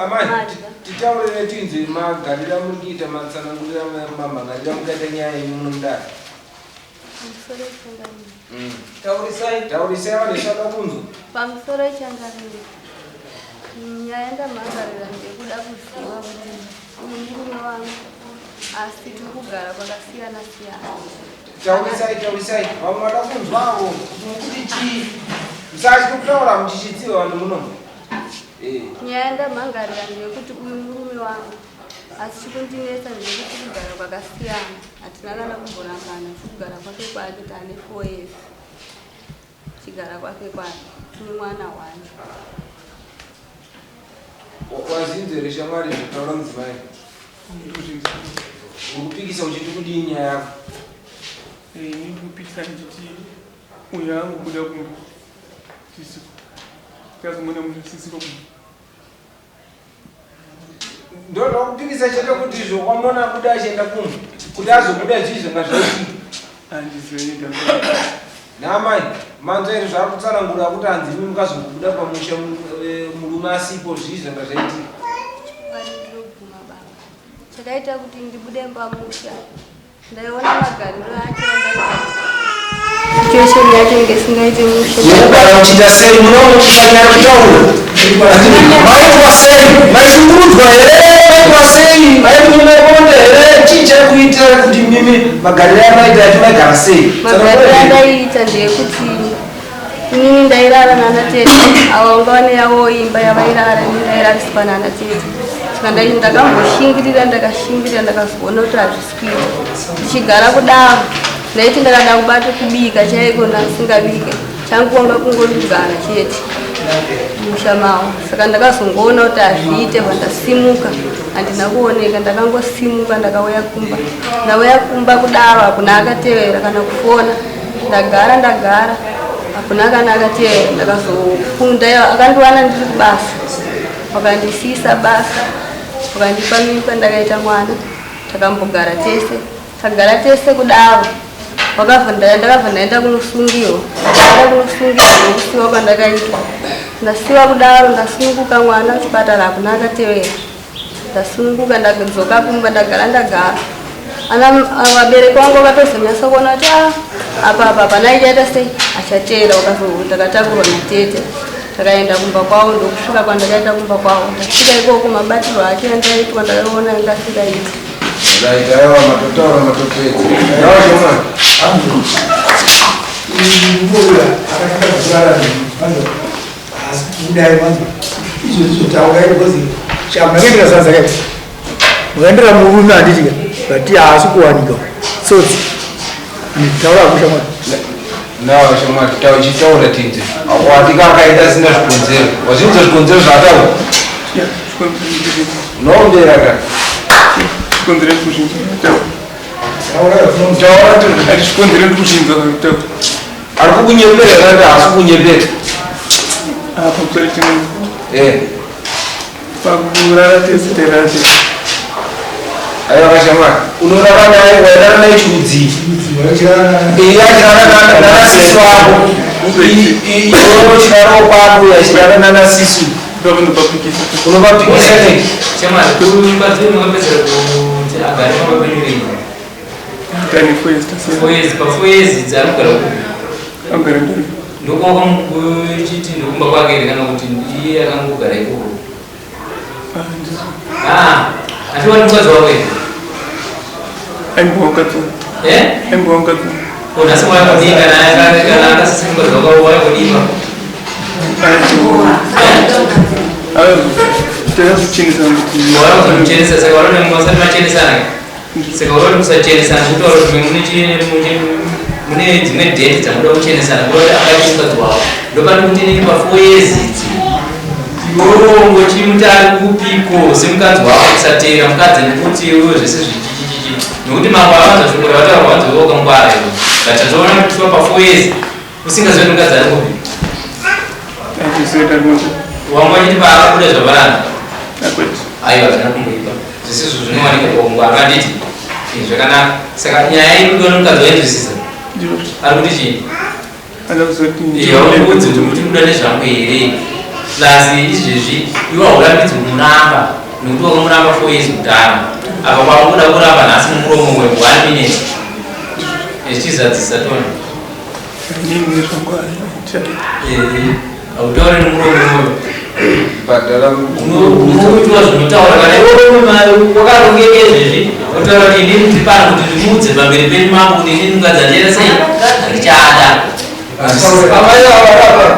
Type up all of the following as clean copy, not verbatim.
Amai, titaurire tinzwe magariro amuri kuita, matsanangurira magariro amukaita nyaya yenyu muno mudare. Taurisai. Taurisai vanhu vese vada kunzwa. Pamusoro changamire, nyaya ndamhangarira ndekuda kuziva kuti uyu murume wangu, asi tiri kugara kwakasiyana siyana. Taurisai, taurisai, vamwe vada kunzwawo kuti mukuti chii. Musatye kutaura muchichitsiva vanhu muno. Nyaya ndamhangarira ndeyekuti uyu murume wangu, asi chikundinetsa ndeyekuti kugara kwakasiyana. Hatina kana kumborambana. Kugara kwake kwake, taane 4 years chigara kwake kwake, tine mwana one. Wazinzwa here shamwari zvotaura mudzimai? Uri kupikisa uchiti kudii nyaya yako? Ini ndikupikisa ndichiti uyo angobuda kumba tisiko, tazomona munhu sisiko kumba. Ndoda kupikisa chete kuti izvo kwamona abuda achienda kumba, kuti azobuda zvii zvanga zvaitika? Handizivi. Naamai, manzwa here zvaari kutsanangura kuti hanzi imi mukazongobuda pamusha murume asipo, zvii zvanga zvaitika? Chokwadi ndinobvuma baba, chakaita kuti ndibude pamusha, ndaiona magariro acho andaita, situation yacho inge isingaite mushe. Mukugara muchiita sei? Munomuchikanyara kutaura. Maitwa sei? Maishungurudzwa here? Maitwa sei? Maikunyimai bonde here? Chii chaikuitira kuti mimi magariro amaita acho, maigara sei? Magariro andaiita ndeyekuti inini ndairara nana tete avo vanga vane yavo imba yavairara, ini ndairariswa nana tete. Saka ndakamboshingirira, ndakashingirira, ndakazoona kuti hazvisi kuita. Ndichigara kudaro, ndaiti ndakada kubata kubika chaiko ndasingabike, changu wanga kungori kugara chete musha mavo. Saka ndakazongoona kuti hazviite, pandasimuka handina kuoneka. Ndakangosimuka ndakauya kumba. Ndauya kumba kudaro, hakuna akatevera kana kufona. Ndagara, ndagara, hakuna kana akatevera. Ndakazofunda, akandiwana ndiri kubasa, wakandisiisa basa, wakandipa mimba, ndakaita mwana. Takambogara tese, tagara tese kudaro, wakabva ndakabva ndaenda kunosungirwa. Ndaenda kunosungirwa nokusiwa kwandakaitwa. Ndasiwa kudaro, ndasununguka mwana kuchipatara, hakuna akatevera. Ndasununguka, ndadzoka kumba, ndagara, ndagara. Ana vabereki vangu vakatozonyatsa kuona kuti a apa apa hapana ichaita sei achateera. Ndakatakurwa natete, takaenda kumba kwavo. Ndokusvika kwandakaita kumba kwavo, ndasvika ikoko, mabatirwo ake andaitwa ndakaona ingasingaiti. Right, aiwa, matotaura, matopedza. Nawa shamwari. Mbuya akatanga kurara manzo, asi kudai manzo izvo zvizotaura because chamakaendera sadza kai mukaendera murume, handitika, but haasi kuwanika tsotsi. Taura kushamwari. Nawa shamwari, tauchitaura tinze. Watika akaenda asina zvikonzero. Wazvinzwa zvikonzero zvaataura? Unombera ka? Zvikonzero ndikuzvinzwa. Taura. Taura tinze. Ati zvikonzero ndikuzvinzwa taura. Ari kukunyepera kana haasi kukunyepera? Apa kusati chimwe. Pakurara tese, tairara tese. Aiwa kashamwari, unorara naye, wairara naye chirudzii? Iye achirara nanasisi wako, iwe uchirarawo kwako, achirara nanasisi. Ipapo ndopapikisa. Unopapikisa nei? Shamwari, mukadzi wenyu makapedzera kuti agare pamba penyu rini? Tane 4 years tasiyana. 4 years. Pa4 years idzi ari kugara kupi? Agara ndani. Ndokwakamuchiti ndokumba kwake here, kana kuti iye akangogara ikoko? Ah, hatiwani mukadzi wako here? Aimbowa mukadzi wangu. Eh? Aimbowa mukadzi wangu. Ko nhasi wakudii kana akasisi mukadzi wako, wakudii pa? Takazochenesana kuti Wakazomuchenesa, saka vanoti musati machenesana, saka uroti musachenesana kutaura kuti mune dzimwe date dzamuda kuchenesana, kuroti akaita mukadzi wako. Ndopane kuti inini pa4 years idzi iwewe ari kupiko semukadzi wako, kusateera mukadzi nekuti iwewe zvese zvichichichichi, nekuti mambo avanza shoko ravataura, wanzi iwe wakangwara iwe, but tatoona kuti kusvika pa4 years usingazivi kuti mukadzi ari kupi. Wanga uchiti paakabuda zvavarana? Aiwa, zvina kumboipa zvisizvo zvinowanika paungwaro, handiti? Zvakanaka. Saka nyaya iri kudiwa nomukadzi wainzwisisa, ari kuti chii? Yaudzi kuti muri kuda nezvangu here? Plus izvezvi iwe haurambidzwi kumuramba nekuti wakamuramba 4 years kudhara. Apa kwakuda kuramba nhasi mumuromo we 1 minute. Zvichizadzisa tona. Inini zvangu handichadi. Hautauri nemuromo iwoyo. Bhadhara. Unoitwa zvinotaura kana iwe wakarongeka izvezvi otaura kuti inini ndiri pano kuti ndimuudze pamberi penyu mambo kuti inini mukadzi handiita sei, handichada. Amai ava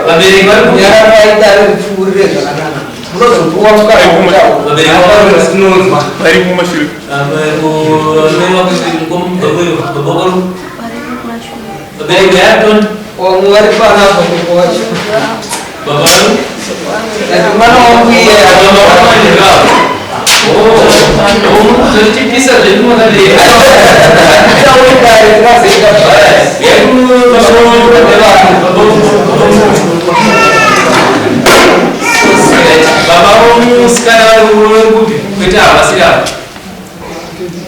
Vabereki vari ku nyararai dare ripfuurire zvakanaka. Munozopuwa mukana wekutaura. Vabereki vari Tinonzwa. Vari kumashure. Vari kumashure. Vabereki vayatoni. Vamwe vari panapa kuwacho. Baba vari Ndati mwana wangu iye. Kuzotipisa zvedu makadei. Tauri dare tikazoita bhara. Baba vomusikana vari kupi? Kwete ava, vasiri ava.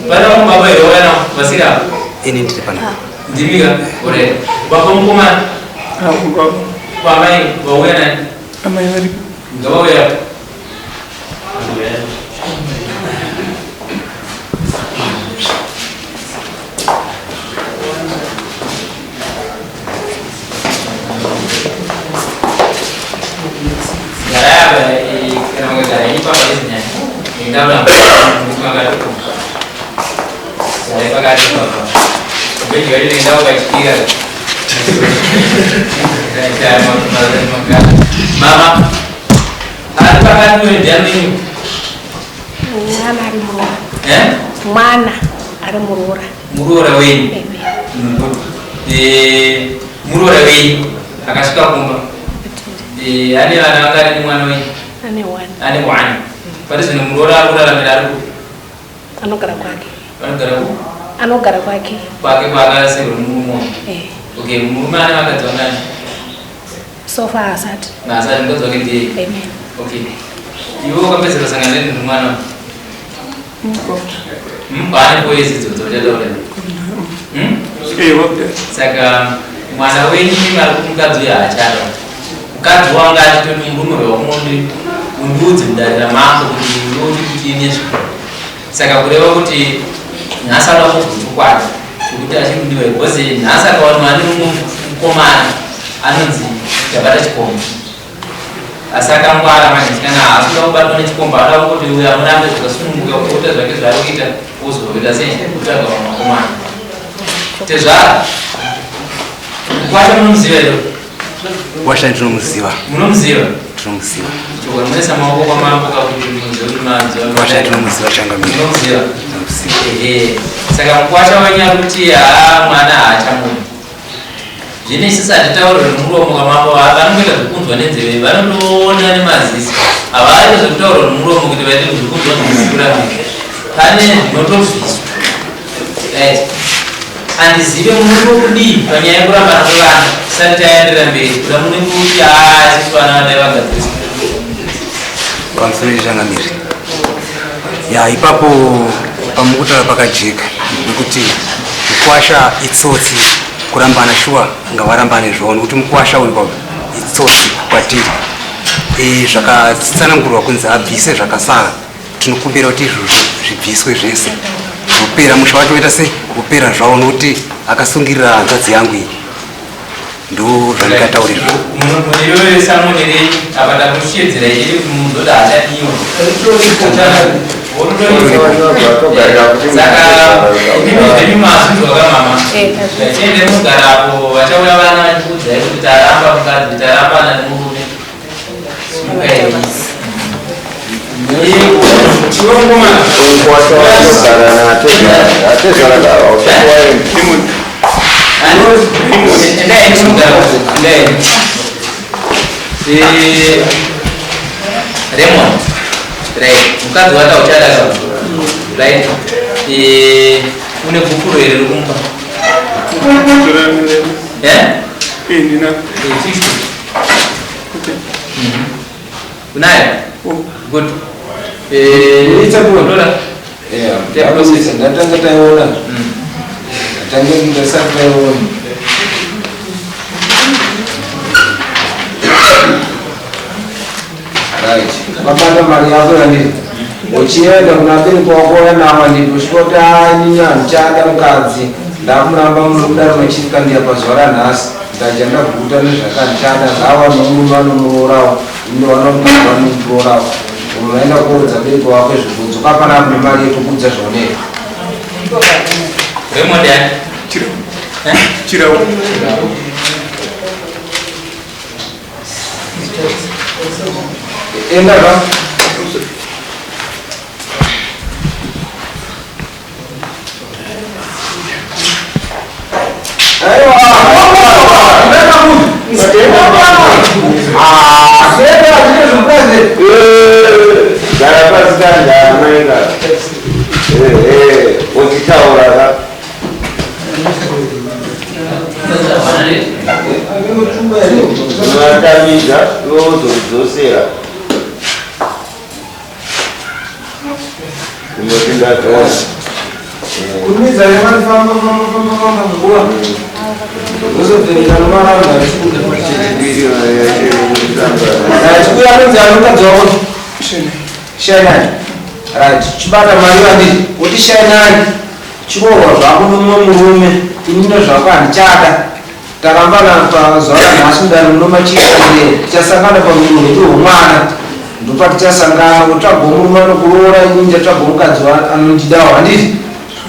Pane vamwe baba here vauya navo vasiri ava? Ini ndiri panapa. Ndimika ore baba mukomana. Avo baba. Kwamai vauya nani? Amai vari. Ngavauya. Garai apa, kana mukagara ipapa izinyanya ndaura makati garai pakati papa bedya ndau katyira. Mama ari pakati uyo ndiani wenyu? Mwana ari muroora. Eh? Mwana ari muroora. Muroora wenyu? Amen. Muroora wenyu akasvika kumba. Ane vana vangani nemwana wenyu? Ane one. Ane one. Pari zvino muroora ari kuraramira ari kupi? Anogara kwake. Vanogara ku Anogara kwake. Kwake kwaakasirwa nemurume wake? Eh. Okay, murume ane vakadzi vangani? So far asati. Asati, mukadzi wake ndiye. Amen. Okay, iwe wakapedzera sangana nemwana Kwaane 4 years idzodzo uchataura? Eh, wakudai. Saka mwana wenyu vari kumukadzi uyo haachada. Mukadzi wanga achitoti murume wakundi undiudze mudarira mako kuti unoti kuti nezvo. Saka kureva kuti nhasi anoda kunzwa chokwadi chekuti achiri kudiwa, because nhasi akawanwa ane mumwe mukomana anonzi tabata chikomba, asi akangwara manje kana haasi kuda kubatwa nechikomba, anoda kungoti uyo amurambe zvakasununguka, kuita zvake zvaari kuita, ozoita sei, kutsvaga vamwe vakomana. Tezvara, kwacho munomuziva here? Washa ndinomuziva. Munomuziva? Ndinomuziva. Chokwa munoisa maoko kwamambo kakuti muzive kuti manziva. Washa ndinomuziva, changamire. Munomuziva? Ndinomuziva. Ehe, saka mukwasha wenyu ari kuti haa, mwana haachamudi. Zvino isusu hatitauri nemuromo kamambo, vanongoita zvekunzwa nenzeve, vanotoona nemaziso. Havaiti zvekutaurwa nemuromo kuti vaite zvekunzwa nezvisikurambika. Pane zvinotobviswa, right? Handizive muri kudii panyaya yekurambana kwevana tisati taenderera mberi. Kuda mune kuti haa, isusu vana vadai vagadziriswa. Pamusoro changamire, ya, ipapo pamukutaura pakajeka nekuti mukwasha itsotsi. Kurambana shuwa ngavarambane zvavo, nekuti mukwasha uyu baba itsotsi kwatiri. Zvakatsanangurwa kunzi abvise zvakasara, tinokumbira kuti izvozvo zvibviswe zvese, zvopera, musha wacho woita sei, wopera zvavo, nokuti akasungirira hanzvadzi yangu iyi. Ndo zvandingataura izvozvo. Iyoyo samonere apa ndakushedzera ichiti kuti munhu ndoda hachadiwa. Saka imimi zvenyu mazvinzwa kamama, chiende mugarapo, vachauya vana vachikuudzai kuti taramba mukadzi, tarambana nemurume. Simukai. Iwe mukomana. Mukwasha vanogara naatezvara usati waenda. Endai mugara, endai. Raymond, right, mukadzi wata uchada ka, right? Une gupuro here rikumupa? Eh? Eh, ndina. 50. Okay. Unayo? Oh. Good. Tora. Take process. Ndatanga taiona, tange ndasati taiona. Wakabata mari yako yandii uchienda kuna bereki wako uya nawo handiti usvikoti inini handichada mukadzi ndakumuramba muno kudaro machifikandiya pazuva ranhasi ndadya ndaguta nezvakandichada ngaawane murume anomurorawo ini wana mukadzi vanomurorawo unoenda kuudza bereki wako izvozvo panapa nemari yekukudza zvaunoita. Raymond yani? Chirau. Eh? Chirau. Enda ka. Aiwa, ah, senda zvine zvimukadzi. Gara pasi kanda amai ka. Ehe, wochitaura ka. Unovatamidza iwe wozodzosera. Unoti ndadzosa. Kumidza yemari famba famba famba famba nguva. Wozobveka nomaramba achibuda. Right, uya anonzi anokadzi wako. Shinai. Right, chibata mari vandii. Woti Shinai. Chiroorwa zvako nomumwe murume. Ini nezvako handichada. Tarambana pazuva ranhasi mudare muno machiikanire. Tichasangana pamurume wedu hwomwana. Ndopatichasangana wotsvaga murume anokuroora ini ndichatsvaga mukadzi anondidawo handiti?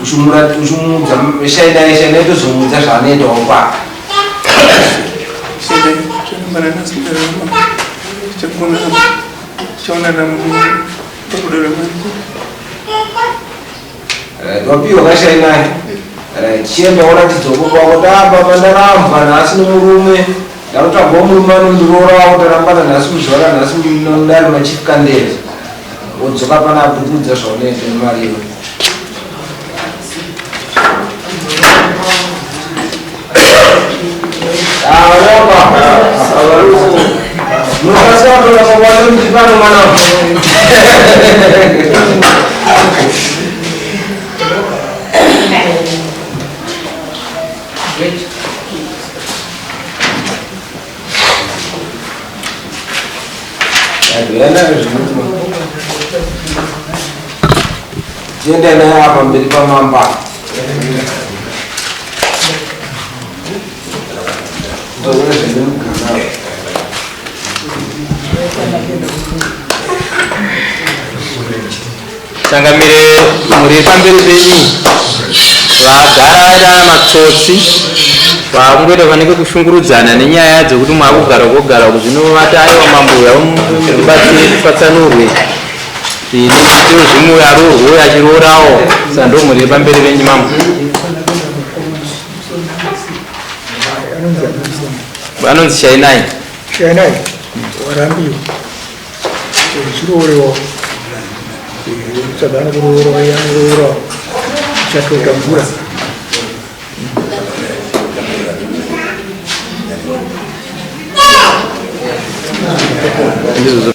Uchimuudza Shinai, Shinai tozomuudza zvaanoitawo kwake. Shinai, tarambana nhasi mudare wamambo. Tichaonana parudo rwemari. Right, wapiwa kaShinai. Right, chienda uratidza baba wako kuti ah baba ndarambwa nhasi nomurume. Ndakutsvagawo murume anondiroorawo tarambana nhasi muzuva ranhasi mudare machief Kandere. Wodzoka panapa tokuudza zvaunoita nemari iyoyo. Ah, ropa. Munokasira kutora baba wacho kuti pano mwana wangu. Tiende naye apa mberi pamamba. Ndozvine zvemuganga. Changamire muri pamberi penyu vagara vaita matsotsi vakungoita fanike kushungurudzana nenyaya dzekuti mwakugara kogara uku zvino vati aiwa mambo uya mutibatsire tipatsanurwe tino zvimwe aroorwe achiroorawo saka ndo mhuri yepamberi penyu mambo vanonzi Shainai. Shainai warambiwa uchiroorewa utsvaga anokuroora anokuroora uchatotambura. Ndizvozvo.